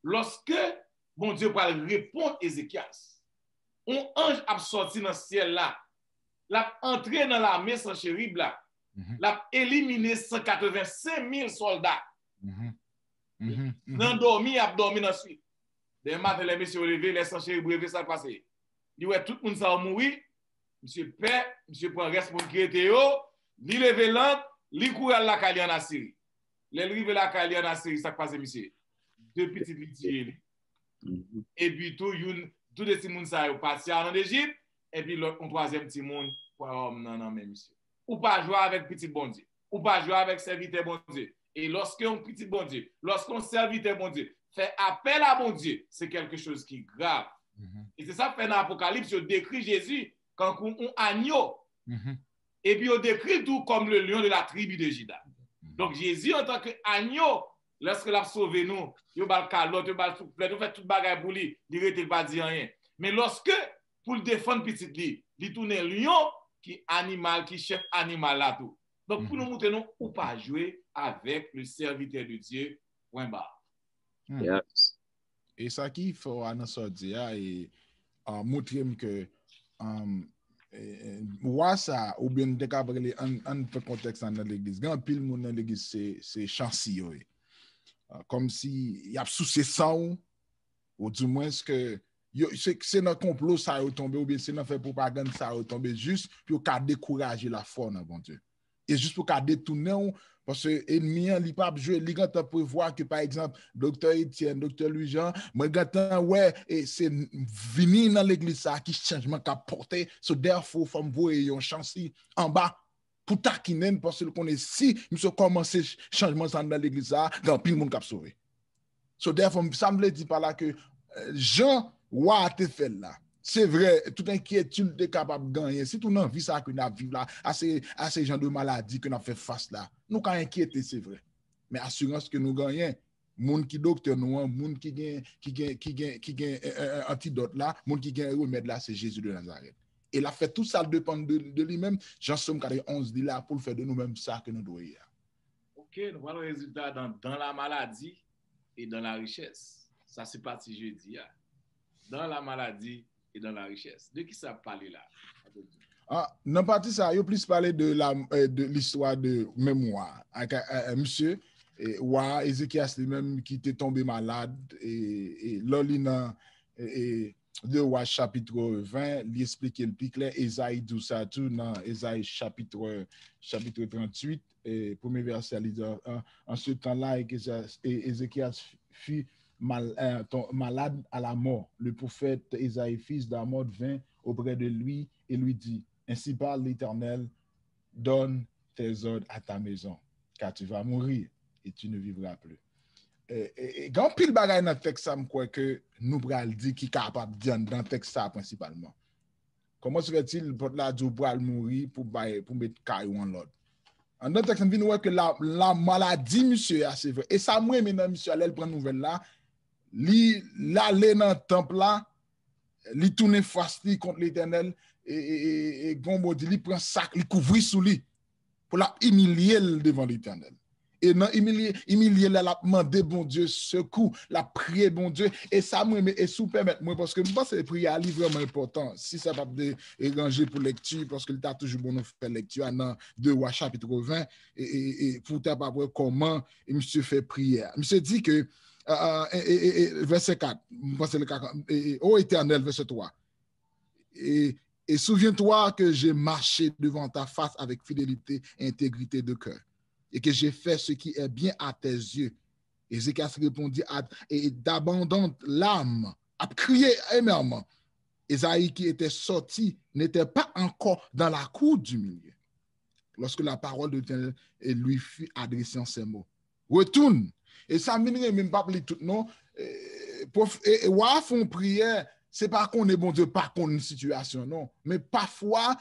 lòske Bondye pral reponn Ezekyas, yon anj ap sòti nan syèl la, l ap antre nan lame Sancherib la, l ap elimine san katrevensenk mil sòlda. Nan dòmi, y ap dòmi nan swit. Demen maten, lè mesye yo leve, lè Sancherib leve, sa k pase? Li wè tout moun sa yo mouri, misye pè, misye pran rès moun ki rete yo, li leve lant, li kouri al lakay li ann Asiri. Lè l rive lakay li ann Asiri, sa k pase misye? De pitit li tiye li. Epi tou, youn, tou de timoun sa yo pati al ann Ejip, epi lòt, yon twazyèm timoun pran wòm nan nan men misye. Ou pa jwe avèk pitit Bondye. Ou pa jwe avèk sèvitè Bondye. E lòske yon pitit Bondye, lòske yon sèvitè Bondye fè apèl a Bondye, se kèlke choz ki grav. E se sa k fè nan Apokalips, yo dekri Jezi kankou yon anyo. Epi yo dekri l tou kòm le lion de la tribu de Juda. Donk, Jezi, antanke anyo, lòske l ap sove nou, yo ba l kalòt, yo ba l souflèt, yo fè tout bagay pou li, li rete, l pa di anyen. Men lòske, pou l defann pitit li, li tounen lyon ki animal, ki chèf animal la tou. Donk, pou nou montre nou, ou pa jwe avèk le serviteur de Dieu, point barre. E sa ki fò a nan sa w di a, e montre m ke wa sa, oubyen n te ka rele, ann pran kontèks la nan legliz. Gen anpil moun nan legliz, se chansi yo ye. Kòmsi y ap souse san w, ou dimwens ke se nan konplo sa yo tonbe, oubyen se nan fè pwopagann sa yo tonbe, jis pou yo ka dekouraje lafwa w nan Bondye. E jis pou ka detounen w, paske ènmi an, li p ap jwe, li gentan prevwa ke, pa egzanp, Doktè Etienne, Doktè Louis Jean, mwen gentan wè, e se vini nan legliz sa a ki chanjman k ap pote, so therefore, fò m voye yon chansi anba pou takinen l, paske l konnen si misye kòmanse chanjman sa a nan legliz sa a, gen anpil moun k ap sove. So therefore, sa m vle di pa la ke jan wa a te fè l la, se vre, tout enkyetid te kapab genyen, sitou nan vi sa ke n ap viv la, a se, a se jan de maladi ke n ap fè fas la. Nou ka enkyete, se vre. Men asirans ke nou genyen, moun ki doktè nou an, moun ki gen, ki gen, ki gen, ki gen antidòt la, moun ki gen remèd la, se Jezi de Nazarèt. E l ap fè tout sa depann de, de li menm, jan Sòm katrevenonz di la, pou l fè de nou menm sa ke nou dwe ye a. Ok, nou pral wè rezilta dans, dans la maladie et dans la richesse. Sa se pati jedi a. Dans la maladie et dans la richesse. De ki sa ap pale la? Ah, nan pati sa, yo plis pale de la, de listwa de menm wa. Ak misye, wa Ezekyas li menm ki te tonbe malad, e lè w li nan de Wa chapit ven, li esplike l pi klè. Ezayi di w sa tou nan Ezayi chapit, chapit tranntuit, e premye vèsè, li di, en, en ce temps-là, Ézéchias fut mal, euh, malade à la mort. Le prophète Ésaïe, fils d'Amoz, vint auprès de lui et lui dit, ainsi parle l'Éternel, donne tes ordres à ta maison, car tu vas mourir et tu ne vivras plus. Gen anpil bagay nan tèks sa m kwè ke nou pral di ki kapab di anndan tèks sa prensipalman. Comment se fait-il, pòt la di w pral mouri pou bay, pou met kay ou an lòd? Anndan tèks la, n vin wè ke la, la maladi misye a, se vre. E sa m renmen nan misye a, lè l pran nouvèl la, li, l ale nan tanp la, li tounen fas li kont Letènèl, e, e, e, e gon mo di, li pran sak, li kouvri sou li, pou l ap imilye l devan Letènèl. E nan imilye, imilye l la, l ap mande Bondye sekou, l ap priye Bondye. E sa m renmen, e si w pèmèt mwen, paske m panse priyè a li vrèman enpòtan. Si sa p ap de, deranje pou lèkti, paske li ta toujou bon nou fè lèkti a nan de Wa chapit ven, e, e, e pou w ta pa wè kòman misye fè priyè a. Misye di ke, e, e, e, e, vèsè kat, m panse l ka, e, e, O Etènèl, vèsè twa. Et, et souviens-toi que j'ai marché devant ta face avec fidélité et intégrité de cœur, et que j'ai fait ce qui est bien à tes yeux. Ézéchias répondit à, et d'abondantes larmes, a crié amèrement. Esaïe, qui était sorti, n'était pas encore dans la cour du milieu, lorsque la parole de l'Éternel lui fut adressée en ces mots. Retourne. E sa m vin renmen, m p ap li tout non. E, pwof, e, e, wa a fè yon priyè, se pa konnen Bondye pa konn sitiyasyon non. Men pafwa,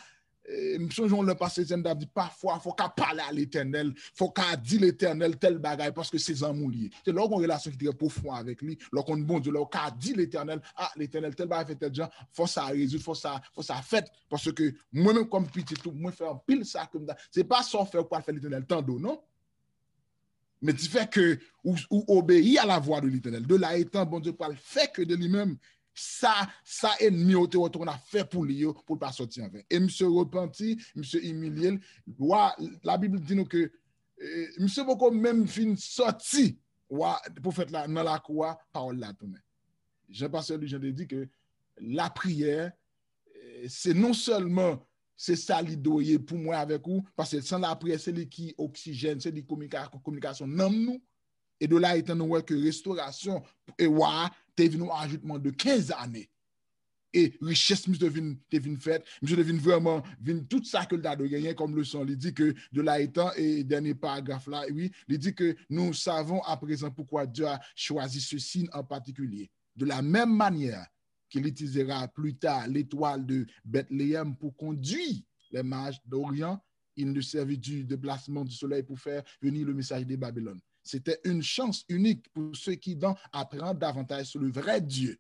e, m sonje yon lè pastè Etienne t ap di, pafwa, fò w ka pale a Letènèl, fò w ka di Letènèl tèl bagay, paske se zanmi w li ye. Se lè w gen yon relasyon ki trè pwofon avèk li, lè w konn Bondye, lè w ka di Letènèl, a, Letènèl, tèl bagay fè tèl jan, fò sa rezoud, fò sa, fò sa fèt, paske mwen menm kòm pitit ou, mwen fè anpil sa ke m ta, se pa sa w fè ou pral fè Letènèl tande w non. Men di fè ke ou, ou obeyi a la vwa de Letènèl. De la etan, Bondye pral fè ke de li menm, sa, sa ènmi yo te wè w te konn ap fè pou li yo, pou l pa sòti anven. E misye repanti, misye imilye l. Wa, Labib di nou ke, e, misye poko menm fin sòti, wa, pwofèt la, nan lakou a, pawòl la tounen. Jan pastè Louis Jean te di ke lapriyè, e, se non sèlman Se sa li dwe ye pou mwen avèk ou, paske san lapriyè, se li ki oksijèn, se li kominika-, kominikasyon nanm nou. E de la etan nou wè ke restorasyon e wa a te vin yon ajoutman de kenz ane. E richès misye te vin, te vin fèt, misye te vin vrèman vin tout sa ke l ta dwe genyen kòm leson. Li di ke de la etan, e dènye paragraf la, wi, li di que nous savons à présent pourquoi Dieu a choisi ce signe en particulier. De la même manière qu'il utilisera plus tard l'étoile de Bethléem pour conduire les mages d'Orient, il ne servit du déplacement du soleil pour faire venir le message de Babylone. C'était une chance unique pour ceux qui, dans, apprennent davantage sur le vrai Dieu.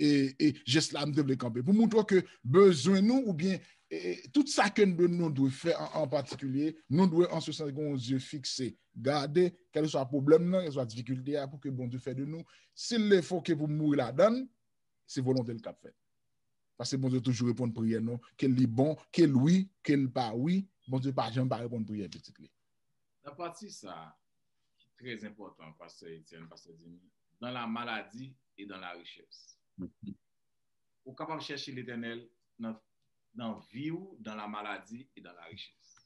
E, e jès la m te vle kanpe pou montre ke bezwen nou oubyen e, e, tout sa ke nou, nou dwe fè an, an patikilye, nou dwe an se sans gen yon zye fikse. Gade, kèlkeswa pwoblèm nan, kèlkeswa difikilte a, pou ke Bondye fè de nou, si l le fo ke pou mouri ladan l, se volonte l k ap fèt. Paske Bondye toujou reponn priyè nou, ke li bon, ke l wi, ke l pa wi, Bondye pa janm pa reponn priyè pitit li. Nan pati sa a, ki trè enpòtan, pastè Etienne, pastè Dini, dans la maladie et dans la richesse. Ou kapab chèche Letènèl nan, nan vi w, dans la maladie et dans la richesse.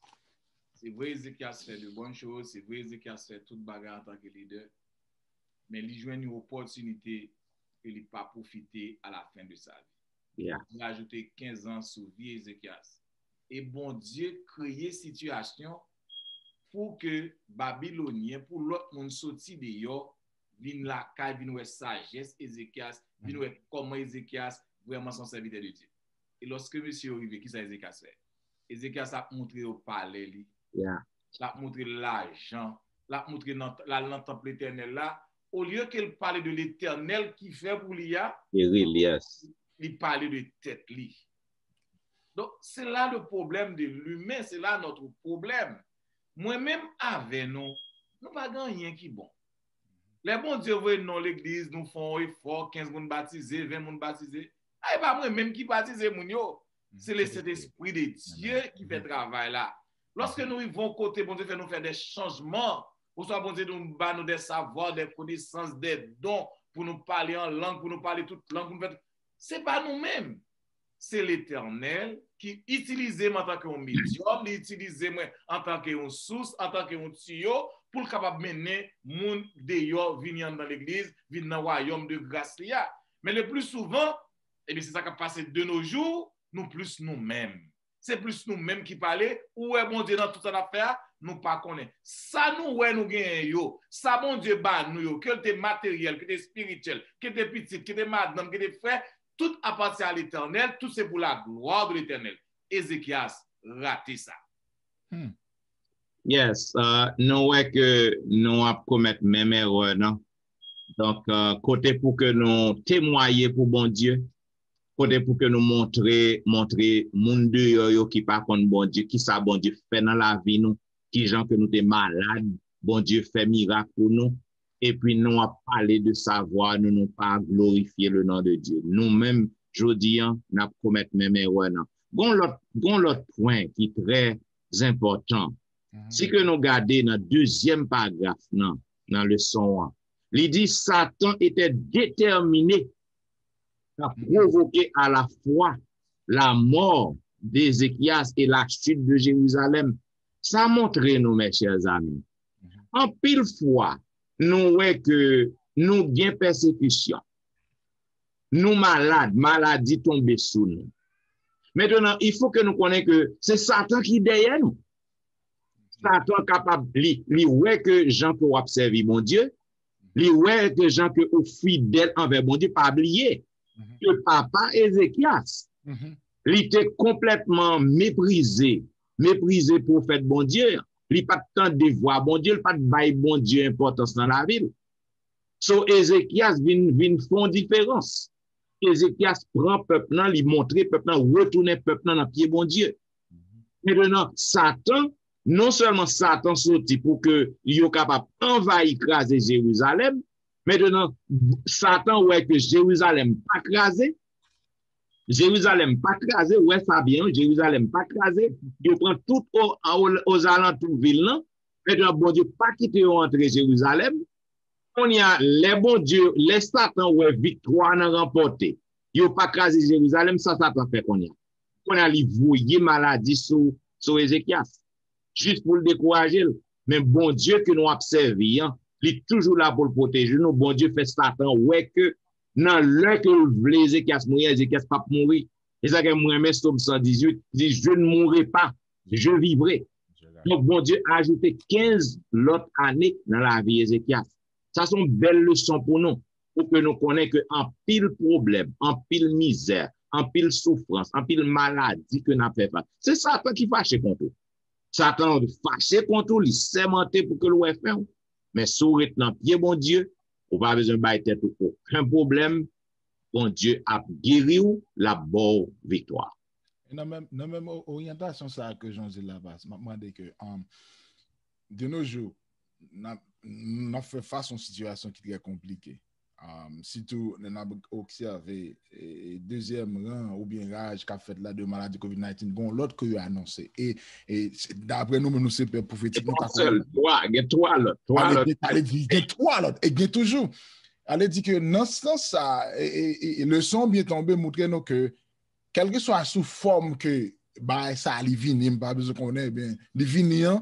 Se vre, Ezekyas fè de bonnes choses, se vre, Ezekyas fè tout bagay antanke lidè, men li jwenn yon opòtinite ke li pa pwofite à la fin de sa vie. Li ajoute kenz an sou vi Ezekyas. E Bondye kreye sitiyasyon pou ke Babilonyen, pou lòt moun soti deyò, vin lakay, vin wè sajès Ezekyas, vin wè kòman Ezekyas vrèman se yon sèvitè de Dye. E lòske mesye yo rive, kisa Ezekyas fè? Ezekyas ap montre yo palè li. L ap montre l lajan. L ap montre l al nan tanp Letènèl la. Olye ke l pale de Letènèl ki fè pou li a, li pale de tèt li. Donk, se la le problème de l'humain, se la notre problème. Mwen menm avè nou, nou pa gen anyen ki bon. Lè Bondye voye nou nan legliz, nou fè yon efò, kenz moun batize, ven moun batize. A, e pa mwen menm ki batize moun yo. Se le Sentespri de Dye ki fè travay la. Lòske nou rive yon kote, Bondye fè nou fè de chanjman, oswa Bondye nou ba nou de savwa, de konesans, de don, pou nou pale an lang, pou nou pale tout lang, pou nou fè. Se pa nou menm. Se Letènèl ki itilize m antanke yon medyòm, li itilize mwen antanke yon sous, antanke yon tiyo, pou l kapab mennen moun deyò, vini anndan legliz, vin nan wayòm de gras li a. Men le pli souvan, ebyen, se sa k ap pase de nos jours, nou plis nou menm. Se plis nou menm ki pale, ou wè Bondye nan tout sa n ap fè a, nou pa konnen. Sa nou wè nou genyen yo, sa Bondye ba nou yo, ke l te materyèl, ke l te espirityèl, ke l te pitit, ke l te madanm, ke l te frè, tout apatyen a Letènèl, tout se pou la glwa de Letènèl. Ezekyas rate sa. Yes, nou wè ke nou ap komèt menm erè nan. Donk, kote pou ke nou temwaye pou Bondye, kote pou ke nou montre, montre moun deyò yo ki pa konn Bondye, kisa Bondye fè nan lavi nou, kijan ke nou te malad, Bondye fè mirak pou nou, epi nou ap pale de savwa nou, nou pa glorifye le non de Dye. Nou menm, jodi an, n ap komèt menm erè nan. Gon lòt, gon lòt pwen ki trè enpòtan. Si ke nou gade nan dezyèm paragraf nan, nan leson an, li di Satan était déterminé à provoquer à la fois la mort d'Ézéchias et la chute de Jérusalem. Sa montre nou, mes chers amis, anpil fwa, nou wè ke nou gen pèsekisyon. Nou malad, maladi tonbe sou nou. Mentnan, il faut que nou konnen ke se Satan ki dèyè nou. Satan kapab, li, li wè ke jan ke w ap sèvi Bondye, li wè ke jan ke ou fidèl anvè Bondye, pa bliye ke papa Ezekyas, li te konplètman meprize, meprize pwofèt Bondye an. Li pa t tande vwa Bondye, li pa t bay Bondye enpòtans nan lavi l. So, Ezekyas vin, vin fè yon diferans. Ezekyas pran pèp nan, li montre pèp nan, retounen pèp nan nan pye Bondye. Mentnan, Satan, non sèlman Satan soti pou ke yo kapab anvayi, kraze Jerizalèm, mentnan, Satan wè ke Jerizalèm pa kraze, Jerizalèm pa kraze, wè sa byen, Jerizalèm pa kraze, yo pran tout o, o, ozalantou vil lan, mentnan, Bondye pa kite yo antre Jerizalèm. Kounye a, lè Bondye, lè Satan wè viktwa nan ranpòte, yo pa kraze Jerizalèm, sa Satan fè kounye a? Kounye a, li voye maladi sou, sou Ezekyas, jis pou l dekouraje l. Men Bondye ke nou ap sèvi an, li toujou la pou l pwoteje nou. Bondye fè Satan wè ke nan lè ke l vle Ezekyas mouri, Ezekyas p ap mouri. E sa ke mwen renmen Sòm san dizuit, di, "Je ne mourrai pas, je vivrai." Donk, Bondye ajoute kenz lòt ane nan lavi Ezekyas. Sa se yon bèl leson pou nou, pou ke nou konnen ke anpil pwoblèm, anpil mizè, anpil soufrans, anpil maladi ke n ap fè fas, se Satan ki fache kont ou. Satan fache kont ou, li sèmante pou ke l wè fen w. Men si w ret nan pye Bondye, ou pa bezwen bay tèt ou okenn pwoblèm. Bondye ap geri w, l ap ba w viktwa. E nan menm, nan menm o- oryantasyon sa a ke Jean-Gilles Lavasse, m ap mande ke, um, de nos jours, n ap, n ap fè fas a yon sitiyasyon ki trè konplike. Um, sitou, lè n ap obsève e, e dezyèm ran oubyen raj k ap fèt la de maladi kovid diznèf, gen yon lòt ke yo anonse. E, e se- daprè nou menm, nou se pèp pwofetik, nou pa Sèl, twa, gen twa lòt, twa Ale lòt. di, ale di, gen twa lòt, e gen toujou. Ale di ke nan sans sa, e, e, e, e leson byen tonbe montre nou ke, kèlkeswa sou fòm ke bagay sa li vini, m pa bezwen konnen, ebyen, li vini an,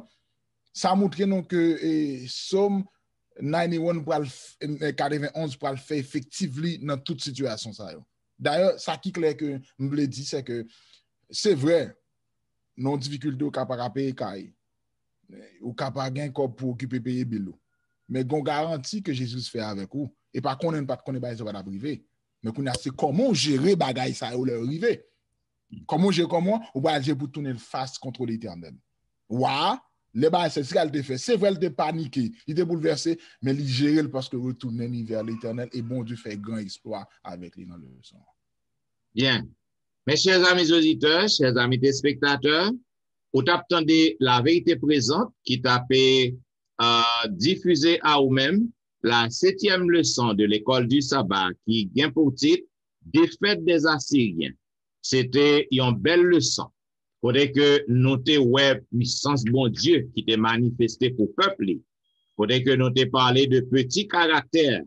sa montre nou ke e, Sòm ninety-one pral f- e, katrevenonz pral fè efektiv li nan tout sitiyasyon sa yo. Dayè, sa ki klè ke m vle di, se ke se vre, nan yon difikilte ou ka pa ka peye kay, ou ka pa gen kòb pou okipe peye bil ou. Men gen yon garanti ke Jezi fè avèk ou. E pa konnen n pa t konnen bagay sa yo pa t ap rive. Men kounye a, se kòman w jere bagay sa yo lè yo rive. Kòman w jere, kòman ou pral jere pou tounen l fas kont Letènèl. Wa a, lè bagay sa, sa l te fè, se vre l te panike, li te boulvèse, men li jere l paske retounen li vè Letènèl e Bondye fè gran eksplwa avèk li nan leson an. Byen. Mes chers amis auditeurs, chers amis téléspectateurs, ou t ap tande La Vérité Présente ki t ap euh, difize a ou menm la septième leçon de l'école du sabbat ki gen pou tit Défaite des Assyriens. Se te yon bèl leson. Kote ke nou te wè pwisans Bondye ki te manifeste pou pèp li. Kote ke nou te pale de peti karaktè.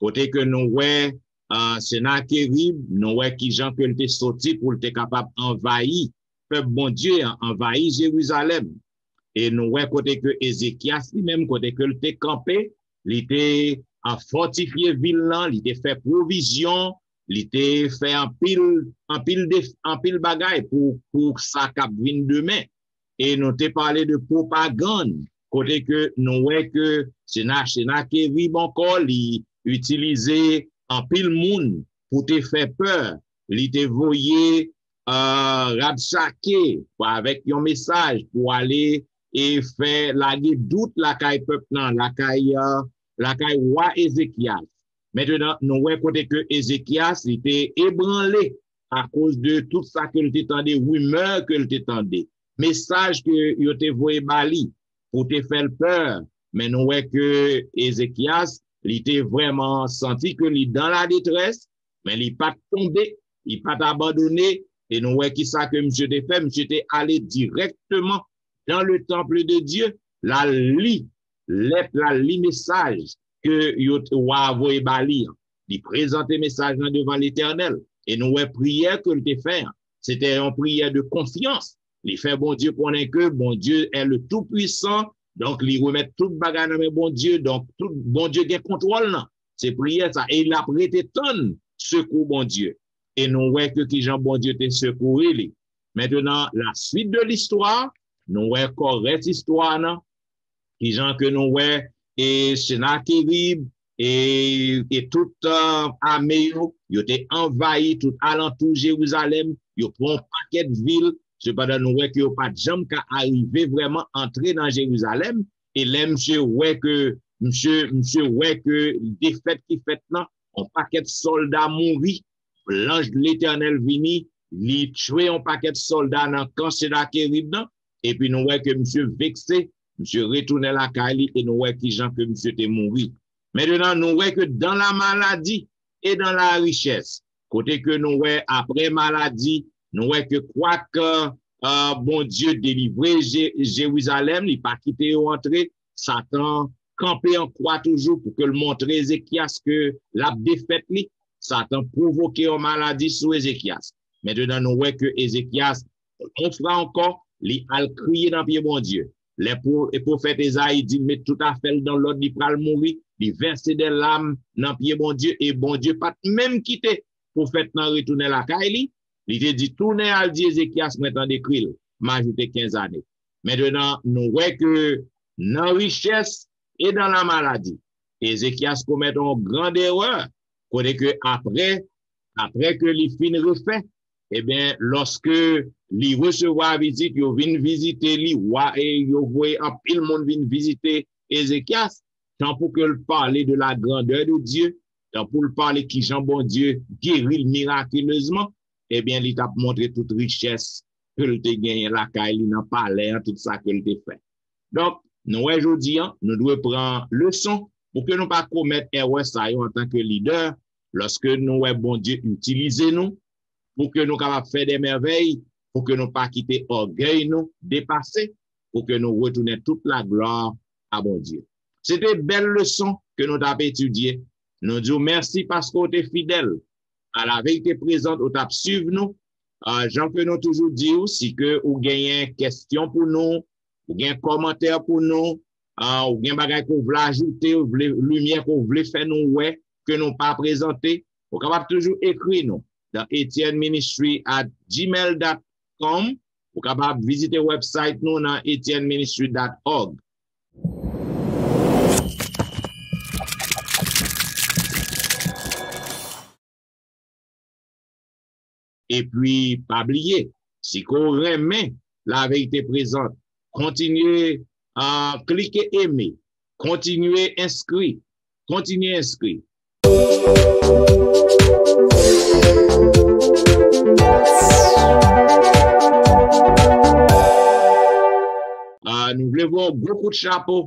Kote ke nou wè uh, Senakerib, nou wè kijan ke l te soti pou l te kapab anvayi pèp Bondye an, anvayi Jerizalèm. E nou wè kote ke Ezekyas li menm, kote ke l te kanpe, li te uh, fòtifye vil lan, li te fè pwovizyon, li te fè anpil, anpil, de, anpil bagay pou, pou sa k ap vin demen. E nou te pale de pwopagann, kote ke nou wè ke Sena, Senakerib ankò, li itilize anpil moun pou te fè pè. Li te voye uh, Rabchake avèk yon mesaj pou ale e fè lage dout lakay pèp lan, lakay, uh, lakay wa Ezekyas. Mentenan, nou wè kote ke Ezekyas, li te ebranle akoz de tout sa ke l te tande, rimè ke l te tande, mesaj ke yo te voye ba li pou te fè l pè. Men nou wè ke Ezekyas, li te vrèman santi ke li dan la detrès, men li pa t tonbe, li pa t abandone, e nou wè ki sa ke misye te fè, misye te ale dirèkteman dans le temple de Dieu, l al li lèt la, li mesaj ke yo wa voye ba li an. Li prezante mesaj lan devan Letènèl. E nou wè priyè ke l te fè an. Se te yon priyè de konfyans. Li fè Bondye konnen ke Bondye est le Tout-Puissant. Donk, li remèt tout bagay nan men Bondye. Donk, tout Bondye gen kontwòl lan. Se priyè sa. E l ap rete tann sekou Bondye. E nou wè ke kijan Bondye te sekouri li. Mentenan, la suite de l'histoire, nou wè kò rès istwa nan, kijan ke nou wè e Senakerib e, e tout uh, ame yo, yo te anvayi tout alantou Jerizalèm, yo pran yon pakèt vil, sepandan nou wè ke yo pa t janm ka arive vrèman antre nan Jerizalèm, e lè misye wè ke, misye, misye wè ke defèt ki fèt lan, yon pakèt sòlda mouri, lanj Letènèl vini, li tchwe yon pakèt sòlda nan kan Senakerib nan, epi nou wè ke misye vekse, misye retounen lakay li e nou wè kijan ke misye te mouri. Mentenan, nou wè ke dans la maladie et dans la richesse, kote ke nou wè apre maladi, nou wè ke kwak uh, Bondye delivre Je, Jerizalèm, li pa kite yo antre, Satan kanpe an kwa toujou pou ke l montre Ezekyas ke l ap defèt li. Satan pwovoke yon maladi sou Ezekyas. Mentnan, nou wè ke Ezekyas, yon fwa ankò, li al kriye nan pye Bondye. Lè pwo-, e pwofèt Ezayi di l met tout afè l dan lòd, li pral mouri, li vèse dè lam nan pye Bondye, e Bondye pa t menm kite pwofèt lan retounen lakay li. Li te di, tounen al di Ezekyas, mwen tande kri l, m ajoute kenz ane. Mentnan, nou wè ke nan richès e nan lamaladi, Ezekyas komèt yon grand erè, kote ke apre, apre ke li fin refè, ebyen, lòske li resevwa vizit, yo vin vizite li, wa, e yo voye anpil moun vin vizite Ezekyas, tan pou ke l pale de la grandeur de Dieu, tan pou l pale kijan Bondye geri l mirakilezman, ebyen, li t ap montre tout richès ke l te genyen lakay li nan palè an, tout sa ke l te fè. Donk, nou wè jodi an, nou dwe pran leson pou ke nou pa komèt erè sa yo antanke lidè, lòske nou wè Bondye itilize nou, pou ke nou kapab fè de mèvèy, pou ke nou pa kite ògèy nou depase, pou ke nou retounen tout laglwa a Bondye. Se te bèl leson ke nou t ap etidye. Nou di w mèsi paske w te fidèl a La Vérité Présente, ou t ap swiv nou. Ah, jan ke nou toujou di w, si ke ou genyen kèsyon pou nou, ou gen kòmantè pou nou, ah, ou gen bagay ke w vle ajoute, ou vle, limyè ke w vle fè nou wè, ke nou pa prezante, ou kapab toujou ekri nou dans Etienne Ministry at gmail dot com. Ou kapab vizite website nou nan etienne ministry dot org. Epi, pa bliye, si ke w renmen La Vérité Présente, kontinye, ah, klike eme, kontinye enskri, kontinye enskri. Ah, nou vle voye yon gwo kout chapo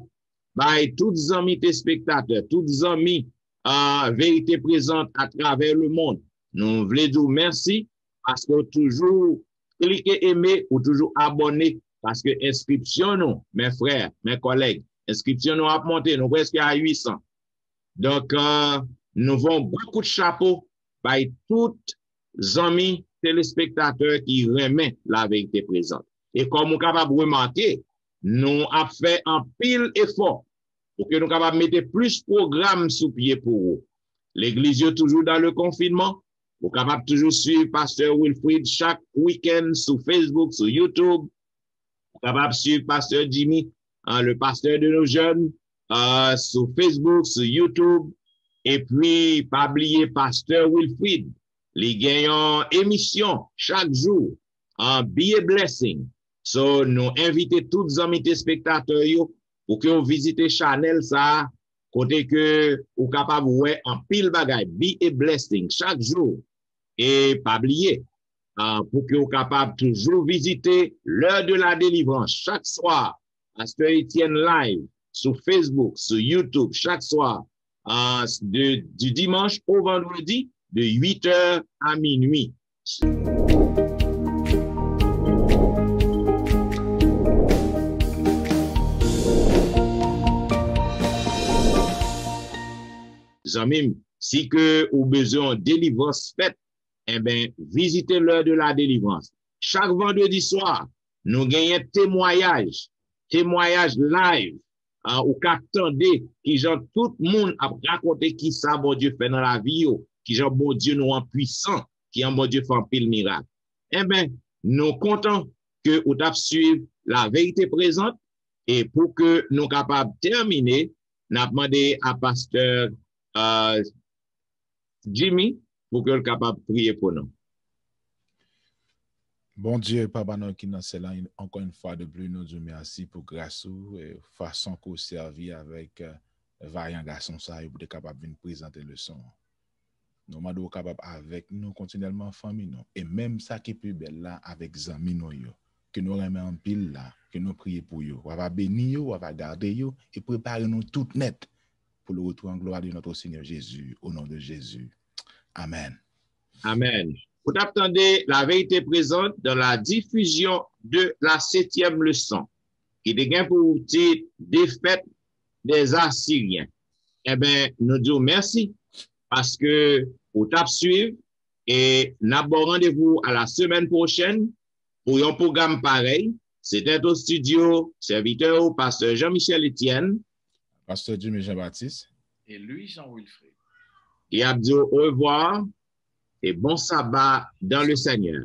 bay tout zanmi telespektatè, tout zanmi, ah, Vérité Présente atravè lemond. Nou vle di w mèsi paske w toujou klike eme, ou toujou abòne, paske enskripsyon nou, mè frè, mè kòlèg, enskripsyon nou ap monte, nou prèske a uit san. Donk, eh, nou voye yon gwo kout chapo bay tout zanmi telespektatè ki renmen La Vérité Présente. E kòm ou kapab remake, nou ap fè anpil efò pou ke nou kapab mete plis pwogram sou pye pou ou. Legliz yo toujou dans le confinement. Ou kapab toujou swiv Pastè Wilfrid chak wikenn sou Facebook, sou YouTube. Ou kapab swiv Pastè Jimmy, ah, le pasteur de nos jeunes, ah, sou Facebook, sou YouTube. Epi, pa bliye Pastè Wilfrid, li gen yon emisyon chak jou, ah, Be a Blessing. So, nou envite tout zanmi telespektatè yo pou ke w vizite chanèl sa a, kote ke ou kapab wè anpil bagay. Be a Blessing chak jou. E pa bliye, ah, pou ke w kapab toujou vizite L'heure de la délivrance chak swa, Pastè Etienne Live sou Facebook, sou YouTube chak swa, ah, de, du dimanche au vendredi, de huit heures à minuit. Zanmi m, si ke ou bezwen yon delivrans fèt, enben, vizite L'heure de la délivrance. Chak vandredi swa, nou genyen temwayaj, temwayaj live. Ah, ou ka tande kijan tout moun ap rakonte kisa Bondye fè nan lavi yo, kijan Bondye nou an pwisan, kijan Bondye fè anpil mirak. Enben, nou kontan ke ou t ap swiv La Vérité Présente, e pou ke nou kapab tèmine, n ap mande a pastè, ah, Jimmy pou ke l kapab priye pou nou. Bondye, Papa nou ki nan syèl la, ankò yon fwa de plis, nou di w mèsi pou gras ou, e fason ke w sèvi avèk, eh, vayan gason sa yo pou te kapab vin prezante leson an. Nou mande w kapab avèk nou kontinyèlman, fanmi nou. E menm sa ki pi bèl la, avèk zanmi nou yo, ke nou renmen anpil la, ke nou priye pou yo. W ava beni yo, w ava gade yo, e prepare nou tout nèt pour le retour en gloire de notre Seigneur Jésus, au nom de Jésus. Amen. Amen. Ou t ap tande La Vérité Présente dans la diffusion de la septième leçon, ki te gen pou tit Défaite des Assyriens. Enben, nou di w mèsi paske ou t ap swiv E n ap ba w randevou a la semèn pwochèn pou yon pwogram parèy. Se te nan estidyo, sèvitè ou, pastè Jean Michel Etienne. Pastè Jimmy Jean Baptiste. Et Louis Jean Wilfrid. Y ap di w orevwa e bon saba dans le Seigneur.